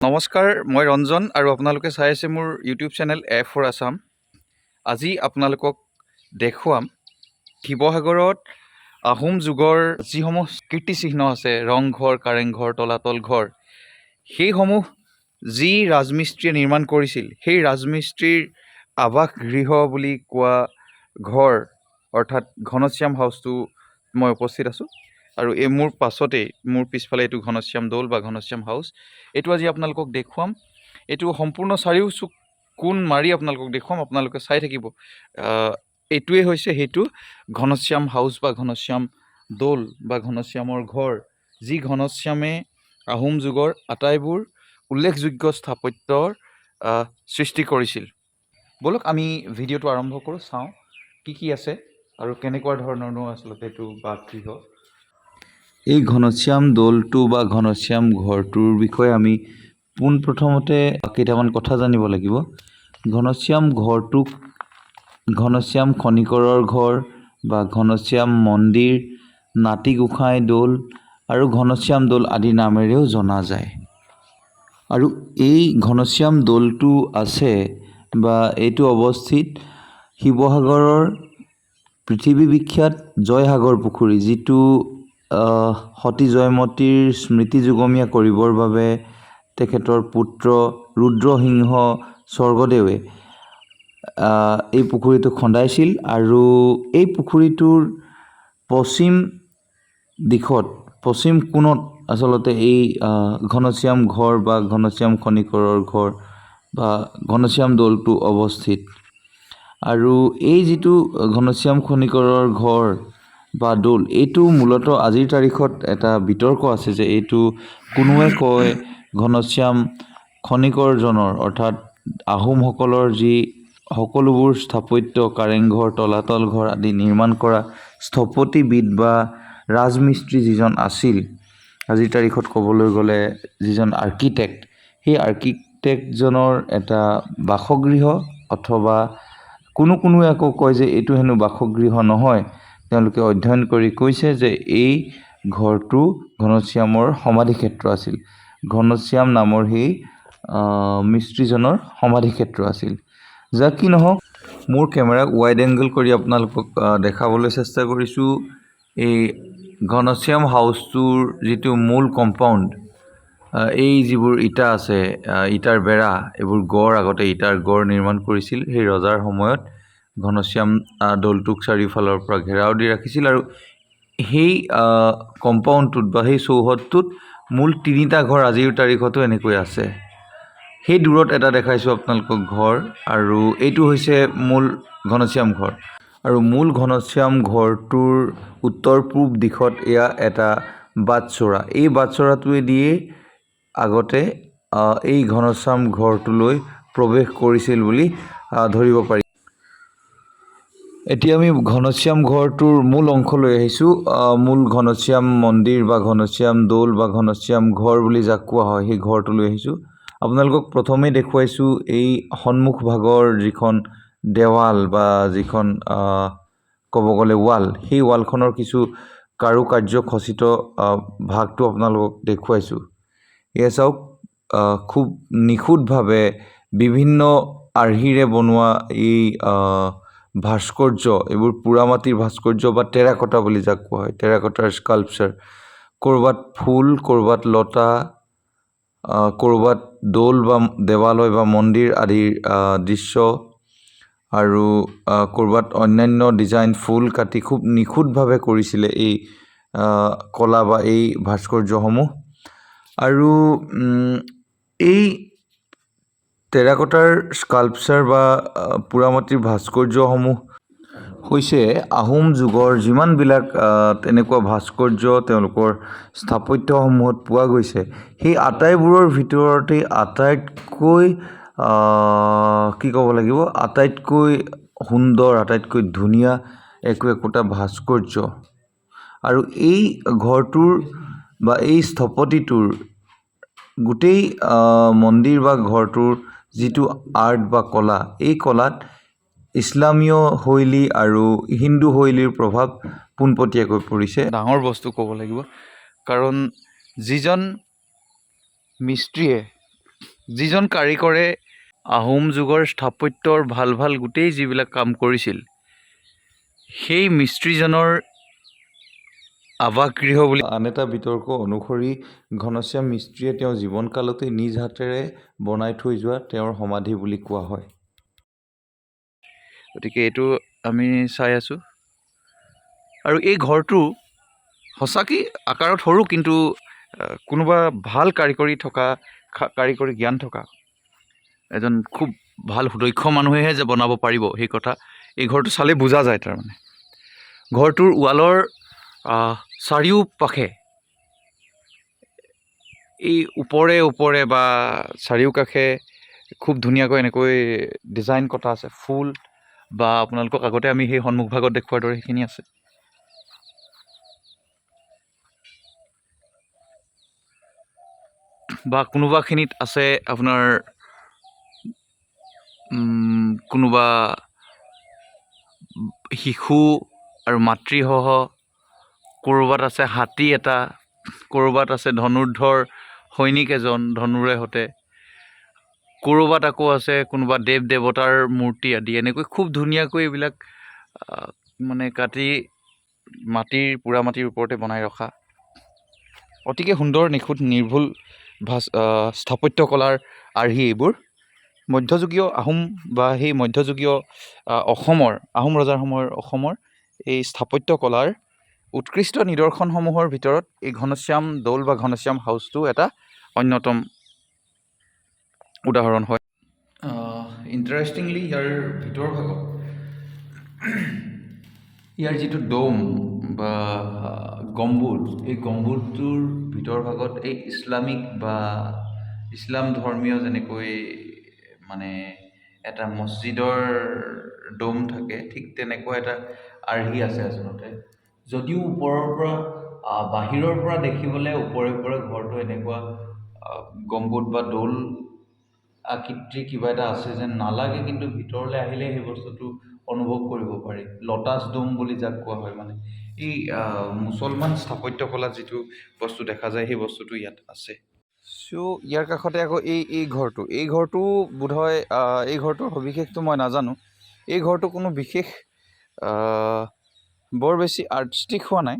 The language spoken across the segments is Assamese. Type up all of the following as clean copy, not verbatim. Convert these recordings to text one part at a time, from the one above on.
নমস্কাৰ, মই ৰঞ্জন আৰু আপোনালোকে চাই আছে মোৰ YouTube channel A for Assam. আজি আপোনালোকক দেখুৱাম শিৱসাগৰত আহোম যুগৰ যিসমূহ কীৰ্তিচিহ্ন আছে, ৰংঘৰ, কাৰেংঘৰ, তলাতল ঘৰ, সেইসমূহ যি ৰাজমিস্ত্ৰীয়ে নিৰ্মাণ কৰিছিল, সেই ৰাজমিস্ত্ৰীৰ আৱাস গৃহ বুলি কোৱা ঘৰ, অৰ্থাৎ ঘনশ্যাম হাউচটো মই উপস্থিত আছোঁ। আৰু এই মোৰ পাছতেই, মোৰ পিছফালে এইটো ঘনশ্যাম দৌল বা ঘনশ্যাম হাউচ। এইটো আজি আপোনালোকক দেখুৱাম। এইটো সম্পূৰ্ণ চাৰিও চুক কোণ মাৰি আপোনালোকক দেখুৱাম, আপোনালোকে চাই থাকিব। এইটোৱেই হৈছে সেইটো ঘনশ্যাম হাউচ বা ঘনশ্যাম দৌল বা ঘনশ্যামৰ ঘৰ, যি ঘনশ্যামে আহোম যুগৰ আটাইবোৰ উল্লেখযোগ্য স্থাপত্যৰ সৃষ্টি কৰিছিল। ব'লক, আমি ভিডিঅ'টো আৰম্ভ কৰোঁ, চাওঁ কি কি আছে আৰু কেনেকুৱা ধৰণৰনো আচলতে এইটো বাসগৃহ। এই ঘনশ্যাম দৌলটো বা ঘনশ্যাম ঘৰটোৰ বিষয়ে আমি পোনপ্ৰথমতে কেইটামান কথা জানিব লাগিব। ঘনশ্যাম ঘৰটোক ঘনশ্যাম খনিকৰৰ ঘৰ বা ঘনশ্যাম মন্দিৰ, নাতি গোসাঁই দৌল আৰু ঘনশ্যাম দৌল আদি নামেৰেও জনা যায়। আৰু এই ঘনশ্যাম দৌলটো আছে বা এইটো অৱস্থিত শিৱসাগৰৰ পৃথিৱী বিখ্যাত জয়সাগৰ পুখুৰী, যিটো সতী জয়মতীৰ স্মৃতি যুগমীয়া কৰিবৰ বাবে তেখেতৰ পুত্ৰ ৰুদ্ৰসিংহ স্বৰ্গদেৱে এই পুখুৰীটো খন্দাইছিল। আৰু এই পুখুৰীটোৰ পশ্চিম দিশত, পশ্চিম কোণত আচলতে এই ঘনশ্যাম ঘৰ বা ঘনশ্যাম খনিকৰৰ ঘৰ বা ঘনশ্যাম দৌলটো অৱস্থিত। আৰু এই যিটো ঘনশ্যাম খনিকৰৰ ঘৰ বা দৌল, এইটো মূলতঃ আজিৰ তাৰিখত এটা বিতৰ্ক আছে যে এইটো কোনোৱে কয় ঘনশ্যাম খনিকৰজনৰ, অৰ্থাৎ আহোমসকলৰ যি সকলোবোৰ স্থাপত্য, কাৰেংঘৰ, তলাতল ঘৰ আদি নিৰ্মাণ কৰা স্থপতিবিদ বা ৰাজমিস্ত্ৰী যিজন আছিল, আজিৰ তাৰিখত ক'বলৈ গ'লে যিজন আৰ্কিটেক্ট, সেই আৰ্কিটেক্টজনৰ এটা বাসগৃহ, অথবা কোনো কোনোৱে আকৌ কয় যে এইটো হেনো বাসগৃহ নহয়, তেওঁলোকে অধ্যয়ন কৰি কৈছে যে এই ঘৰটো ঘনশ্যামৰ সমাধি ক্ষেত্ৰ আছিল, ঘনশ্যাম নামৰ সেই মিস্ত্ৰীজনৰ সমাধি ক্ষেত্ৰ আছিল। যাক কি নহওক, মোৰ কেমেৰাক ৱাইড এংগল কৰি আপোনালোকক দেখাবলৈ চেষ্টা কৰিছোঁ। এই ঘনশ্যাম হাউচটোৰ যিটো মূল কম্পাউণ্ড, এই যিবোৰ ইটা আছে, ইটাৰ বেৰা, এইবোৰ গড়, আগতে ইটাৰ গড় নিৰ্মাণ কৰিছিল সেই ৰজাৰ সময়ত। ঘনশ্যাম দৌলটোক চাৰিওফালৰ পৰা ঘেৰাও দি ৰাখিছিল। আৰু সেই কম্পাউণ্ডটোত বা সেই চৌহদটোত মূল তিনিটা ঘৰ আজিৰ তাৰিখতো এনেকৈ আছে। সেই দূৰত এটা দেখাইছোঁ আপোনালোকক ঘৰ আৰু এইটো হৈছে মূল ঘনশ্যাম ঘৰ। আৰু মূল ঘনশ্যাম ঘৰটোৰ উত্তৰ পূব দিশত এয়া এটা বাটচ'ৰা। এই বাটচ'ৰাটোৱেদিয়েই আগতে এই ঘনশ্যাম ঘৰটোলৈ প্ৰৱেশ কৰিছিল বুলি ধৰিব পাৰি। এতিয়া আমি ঘনশ্যাম ঘৰটোৰ মূল অংশলৈ আহিছোঁ। মূল ঘনশ্যাম মন্দিৰ বা ঘনশ্যাম দৌল বা ঘনশ্যাম ঘৰ বুলি যাক কোৱা হয়, সেই ঘৰটোলৈ আহিছোঁ। আপোনালোকক প্ৰথমেই দেখুৱাইছোঁ এই সন্মুখ ভাগৰ যিখন দেৱাল বা যিখন ক'ব গ'লে ৱাল, সেই ৱালখনৰ কিছু কাৰুকাৰ্য খচিত ভাগটো আপোনালোকক দেখুৱাইছোঁ। এয়া চাওক, খুব নিখুঁতভাৱে বিভিন্ন আৰ্হিৰে বনোৱা এই ভাস্কৰ্য। এইবোৰ পোৰা মাটিৰ ভাস্কৰ্য বা টেৰাকটা বুলি যাক কোৱা হয়, টেৰাকটাৰ স্কাল্পচাৰ। ক'ৰবাত ফুল, ক'ৰবাত লতা, ক'ৰবাত দৌল বা দেৱালয় বা মন্দিৰ আদিৰ দৃশ্য আৰু ক'ৰবাত অন্যান্য ডিজাইন, ফুল কাটি খুব নিখুঁতভাৱে কৰিছিলে এই কলা বা এই ভাস্কৰ্যসমূহ। আৰু এই টেৰাকটাৰ স্কাল্পচাৰ বা পোৰামাটিৰ ভাস্কৰ্যসমূহ হৈছে আহোম যুগৰ যিমানবিলাক তেনেকুৱা ভাস্কৰ্য তেওঁলোকৰ স্থাপত্যসমূহত পোৱা গৈছে, সেই আটাইবোৰৰ ভিতৰতেই আটাইতকৈ, কি ক'ব লাগিব, আটাইতকৈ সুন্দৰ, আটাইতকৈ ধুনীয়া একো একোটা ভাস্কৰ্য। আৰু এই ঘৰটোৰ বা এই স্থপতিটোৰ গোটেই মন্দিৰ বা ঘৰটোৰ যিটো আৰ্ট বা কলা, এই কলাত ইছলামীয় শৈলী আৰু হিন্দু শৈলীৰ প্ৰভাৱ পোনপটীয়াকৈ পৰিছে। ডাঙৰ বস্তু ক'ব লাগিব, কাৰণ যিজন মিস্ত্ৰীয়ে যিজন কাৰিকৰে আহোম যুগৰ স্থাপত্যৰ ভাল ভাল গোটেই যিবিলাক কাম কৰিছিল, সেই মিস্ত্ৰীজনৰ আৱাসগৃহ বুলি আন এটা বিতৰ্ক অনুসৰি ঘনশ্যাম মিস্ত্ৰীয়ে তেওঁৰ জীৱনকালতেই নিজ হাতেৰে বনাই থৈ যোৱা তেওঁৰ সমাধি বুলি কোৱা হয়। গতিকে এইটো আমি চাই আছোঁ। আৰু এই ঘৰটো সঁচাকৈ আকাৰত সৰু, কিন্তু কোনোবা ভাল কাৰিকৰী থকা, কাৰিকৰী জ্ঞান থকা এজন খুব ভাল সুদক্ষ মানুহেহে যে বনাব পাৰিব, সেই কথা এই ঘৰটো চালেই বুজা যায়। তাৰমানে ঘৰটোৰ ৱালৰ চাৰিওপাশে এই ওপৰে ওপৰে বা চাৰিওকাষে খুব ধুনীয়াকৈ এনেকৈ ডিজাইন কটা আছে, ফুল বা আপোনালোকক আগতে আমি সেই সন্মুখভাগত দেখুওৱাৰ দৰে সেইখিনি আছে। বা কোনোবাখিনিত আছে আপোনাৰ কোনোবা শিশু আৰু মাতৃসহ, ক'ৰবাত আছে হাতী এটা, ক'ৰবাত আছে ধনুৰ্ধৰ সৈনিক এজন ধনুৰে সৈতে, ক'ৰবাত আকৌ আছে কোনোবা দেৱ দেৱতাৰ মূৰ্তি আদি। এনেকৈ খুব ধুনীয়াকৈ এইবিলাক মানে কাটি মাটিৰ পোৰা মাটিৰ ওপৰতে বনাই ৰখা অতিকে সুন্দৰ, নিখুঁত, নিৰ্ভুল স্থাপত্য কলাৰ আৰ্হি এইবোৰ। মধ্যযুগীয় আহোম বা সেই মধ্যযুগীয় অসমৰ আহোম ৰজাৰ সময়ৰ অসমৰ এই স্থাপত্য কলাৰ উৎকৃষ্ট নিদৰ্শনসমূহৰ ভিতৰত এই ঘনশ্যাম দৌল বা ঘনশ্যাম হাউচটো এটা অন্যতম উদাহৰণ হয়। ইণ্টাৰেষ্টিংলি ইয়াৰ ভিতৰ ভাগত ইয়াৰ যিটো ড'ম বা গম্বুজ, এই গম্বুজটোৰ ভিতৰ ভাগত এই ইছলামিক বা ইছলাম ধৰ্মীয় যেনেকৈ মানে এটা মছজিদৰ ড'ম থাকে, ঠিক তেনেকুৱা এটা আৰ্হি আছে আচলতে। যদিও ওপৰৰ পৰা, বাহিৰৰ পৰা দেখিবলৈ ওপৰে ওপৰে ঘৰটো এনেকুৱা গম্বুজ বা দৌল আকৃতিৰ কিবা এটা আছে যেন নালাগে, কিন্তু ভিতৰলৈ আহিলে সেই বস্তুটো অনুভৱ কৰিব পাৰি। লটাছ ড'ম বুলি যাক কোৱা হয়, মানে এই মুছলমান স্থাপত্য কলাত যিটো বস্তু দেখা যায় সেই বস্তুটো ইয়াত আছে। চ' ইয়াৰ কাষতে আকৌ এই ঘৰটো, এই ঘৰটো বোধহয়, এই ঘৰটোৰ সবিশেষটো মই নাজানো। এই ঘৰটো কোনো বিশেষ বৰ বেছি আৰ্টিষ্টিক হোৱা নাই,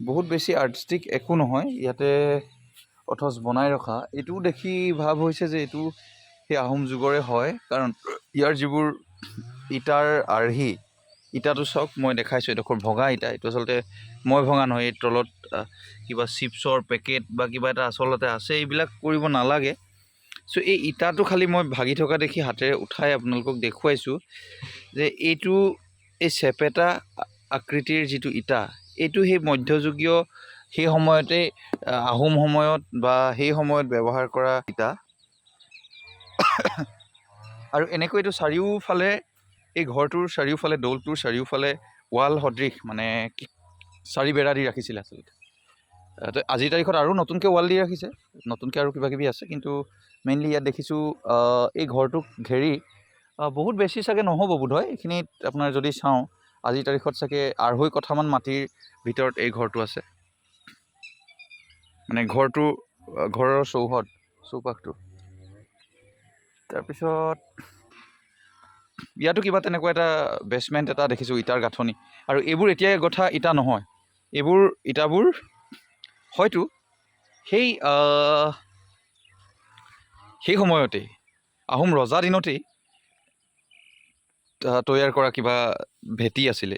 বহুত বেছি আৰ্টিষ্টিক একো নহয় ইয়াতে, অথচ বনাই ৰখা। এইটোও দেখি ভাৱ হৈছে যে এইটো সেই আহোম যুগৰে হয়, কাৰণ ইয়াৰ যিবোৰ ইটাৰ আৰ্হি, ইটাটো চাওক মই দেখাইছোঁ, এইডোখৰ ভগা ইটা, এইটো আচলতে মই ভঙা নহয়, এই তলত কিবা চিপছৰ পেকেট বা কিবা এটা আচলতে আছে, এইবিলাক কৰিব নালাগে। চ' এই ইটাটো খালি মই ভাগি থকা দেখি হাতেৰে উঠাই আপোনালোকক দেখুৱাইছোঁ যে এইটো এই চেপেটা আকৃতিৰ যিটো ইটা, এইটো সেই মধ্যযুগীয় সেই সময়তে আহোম সময়ত বা সেই সময়ত ব্যৱহাৰ কৰা ইটা। আৰু এনেকৈ এইটো চাৰিওফালে এই ঘৰটোৰ চাৰিওফালে দৌলটোৰ চাৰিওফালে ৱাল সদৃশ মানে চাৰি বেৰা দি ৰাখিছিলে আচলতে। তো আজিৰ তাৰিখত আৰু নতুনকৈ ৱাল দি ৰাখিছে, নতুনকৈ আৰু কিবা কিবি আছে, কিন্তু মেইনলি ইয়াত দেখিছোঁ এই ঘৰটোক ঘেৰি বহুত বেছি চাগে নহ'ব বোধহয়, এইখিনিত আপোনাৰ যদি চাওঁ আজিৰ তাৰিখত চাগে 2.5 কঠামান মাটিৰ ভিতৰত এই ঘৰটো আছে, মানে ঘৰৰ চৌহদ চৌপাশটো। তাৰপিছত ইয়াতো কিবা তেনেকুৱা এটা বেচমেণ্ট এটা দেখিছোঁ, ইটাৰ গাঁথনি। আৰু এইবোৰ এতিয়াই গঠা ইটা নহয়, এইবোৰ ইটাবোৰ হয়তো সেই সময়তেই আহোম ৰজা দিনতেই তৈয়াৰ কৰা কিবা ভেটি আছিলে।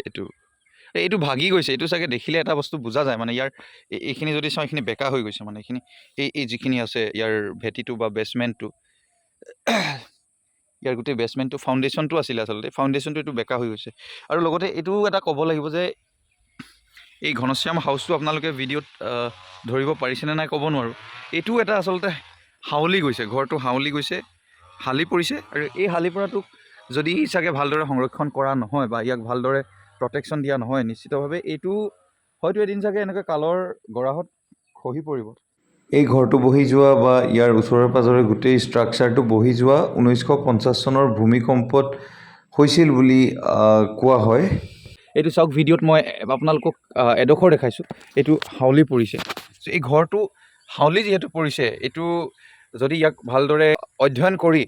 এইটো ভাগি গৈছে, এইটো চাগে দেখিলে এটা বস্তু বুজা যায়, মানে ইয়াৰ এইখিনি যদি চাওঁ এইখিনি বেকা হৈ গৈছে, মানে এইখিনি এই যিখিনি আছে ইয়াৰ ভেটিটো বা বেচমেণ্টটো, ইয়াৰ গোটেই বেচমেণ্টটো ফাউণ্ডেশ্যনটো আছিলে আচলতে, ফাউণ্ডেশ্যনটো এইটো বেকা হৈ গৈছে। আৰু লগতে এইটোও এটা ক'ব লাগিব যে এই ঘনশ্যাম হাউচটো আপোনালোকে ভিডিঅ'ত ধৰিব পাৰিছেনে নাই ক'ব নোৱাৰোঁ, এইটোও এটা আচলতে হাউলি গৈছে, ঘৰটো হাউলি গৈছে, হালি পৰিছে। আৰু এই হালি পৰাটোক যদি চাগে ভালদৰে সংৰক্ষণ কৰা নহয় বা ইয়াক ভালদৰে প্ৰটেকশ্যন দিয়া নহয়, নিশ্চিতভাৱে এইটো হয়তো এদিন চাগে এনেকৈ কালৰ গৰাহত খহি পৰিব। এই ঘৰটো বহি যোৱা বা ইয়াৰ ওচৰে পাঁজৰে গোটেই ষ্ট্ৰাকচাৰটো বহি যোৱা 1950 চনৰ ভূমিকম্পত হৈছিল বুলি কোৱা হয়। এইটো চাওক ভিডিঅ'ত মই আপোনালোকক এডোখৰ দেখাইছোঁ, এইটো হাউলি পৰিছে। এই ঘৰটো হাউলি যিহেতু পৰিছে, এইটো যদি ইয়াক ভালদৰে অধ্যয়ন কৰি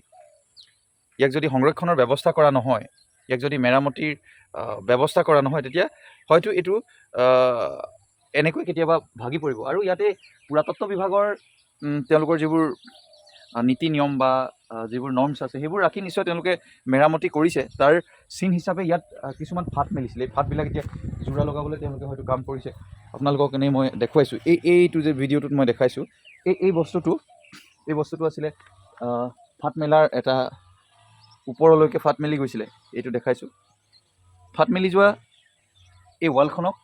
ইয়াক যদি সংৰক্ষণৰ ব্যৱস্থা কৰা নহয়, ইয়াক যদি মেৰামতিৰ ব্যৱস্থা কৰা নহয়, তেতিয়া হয়তো এইটো এনেকৈ কেতিয়াবা ভাগি পৰিব। আৰু ইয়াতে পুৰাতত্ত্ব বিভাগৰ তেওঁলোকৰ যিবোৰ নীতি নিয়ম বা যিবোৰ নৰ্মছ আছে, সেইবোৰ ৰাখি নিশ্চয় তেওঁলোকে মেৰামতি কৰিছে। তাৰ চিন হিচাপে ইয়াত কিছুমান ফাট মেলিছিলে। এই ফাটবিলাক এতিয়া জোৰা লগাবলৈ তেওঁলোকে হয়তো কাম কৰিছে। আপোনালোকক এনেই মই দেখুৱাইছোঁ, এইটো যে ভিডিঅ'টোত মই দেখাইছোঁ, এই বস্তুটো আছিলে ফাট মেলাৰ এটা, ওপৰলৈকে ফাট মেলি গৈছিলে। এইটো দেখাইছোঁ। ফাট মেলি যোৱা এই ৱালখনক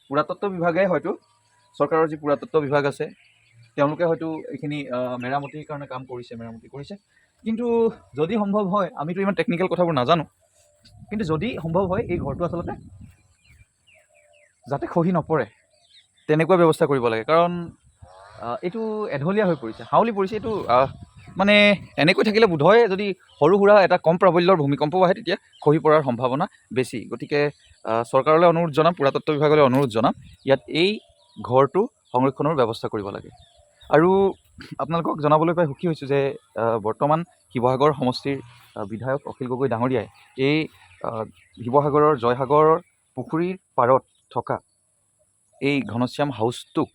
পুৰাতত্ত্ব বিভাগে হয়তো, চৰকাৰৰ যি পুৰাতত্ত্ব বিভাগ আছে, তেওঁলোকে হয়তো এইখিনি মেৰামতিৰ কাৰণে কাম কৰিছে, মেৰামতি কৰিছে। কিন্তু যদি সম্ভৱ হয়, আমিতো ইমান টেকনিকেল কথাবোৰ নাজানো, কিন্তু যদি সম্ভৱ হয়, এই ঘৰটো আচলতে যাতে খহি নপৰে তেনেকুৱা ব্যৱস্থা কৰিব লাগে। কাৰণ এইটো এঢলীয়া হৈ পৰিছে, হাউলি পৰিছে। এইটো মানে এনেকৈ থাকিলে বোধহয় যদি সৰু সুৰা এটা কম প্ৰাবল্যৰ ভূমিকম্পও আহে, তেতিয়া খহি পৰাৰ সম্ভাৱনা বেছি। গতিকে চৰকাৰলৈ অনুৰোধ জনাম, পুৰাতত্ত্ব বিভাগলৈ অনুৰোধ জনাম, ইয়াত এই ঘৰটো সংৰক্ষণৰ ব্যৱস্থা কৰিব লাগে। আৰু আপোনালোকক জনাবলৈ পাই সুখী হৈছোঁ যে বৰ্তমান শিৱসাগৰ সমষ্টিৰ বিধায়ক অখিল গগৈ ডাঙৰীয়াই এই শিৱসাগৰৰ জয়সাগৰ পুখুৰীৰ পাৰত থকা এই ঘনশ্যাম হাউচটোক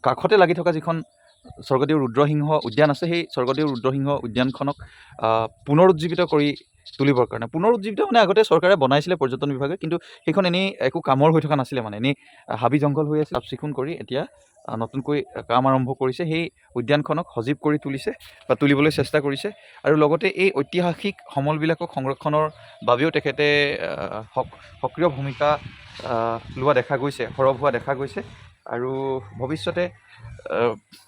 কাষতে লাগি থকা যিখন স্বৰ্গদেউ ৰুদ্ৰসিংহ উদ্যান আছে, সেই স্বৰ্গদেউ ৰুদ্ৰসিংহ উদ্যানখনক পুনৰুজ্জীৱিত কৰি তুলিবৰ কাৰণে, পুনৰুজ্জীৱিত মানে আগতে চৰকাৰে বনাইছিলে পৰ্যটন বিভাগে, কিন্তু সেইখন এনেই একো কামৰ হৈ থকা নাছিলে, মানে এনেই হাবি জংঘল হৈ আছিল। চাফ চিকুণ কৰি এতিয়া নতুনকৈ কাম আৰম্ভ কৰিছে। সেই উদ্যানখনক সজীৱ কৰি তুলিছে বা তুলিবলৈ চেষ্টা কৰিছে। আৰু লগতে এই ঐতিহাসিক সমলবিলাকক সংৰক্ষণৰ বাবেও তেখেতে সক্ৰিয় ভূমিকা লোৱা দেখা গৈছে, সৰব হোৱা দেখা গৈছে। আৰু ভৱিষ্যতে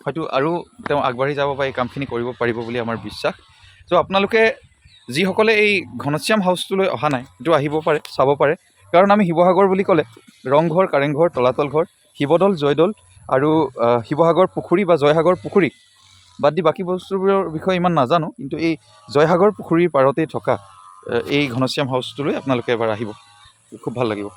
হয়তো আৰু তেওঁ আগবাঢ়ি যাব বা এই কামখিনি কৰিব পাৰিব বুলি আমাৰ বিশ্বাস। চ' আপোনালোকে যিসকলে এই ঘনশ্যাম হাউচটোলৈ অহা নাই, সেইটো আহিব পাৰে, চাব পাৰে। কাৰণ আমি শিৱসাগৰ বুলি ক'লে ৰংঘৰ, কাৰেংঘৰ, তলাতল ঘৰ, শিৱদৌল, জয়দৌল আৰু শিৱসাগৰ পুখুৰী বা জয়সাগৰ পুখুৰী বাদ দি বাকী বস্তুবোৰৰ বিষয়ে ইমান নাজানো। কিন্তু এই জয়সাগৰ পুখুৰীৰ পাৰতেই থকা এই ঘনশ্যাম হাউচটোলৈ আপোনালোকে এবাৰ আহিব, খুব ভাল লাগিব।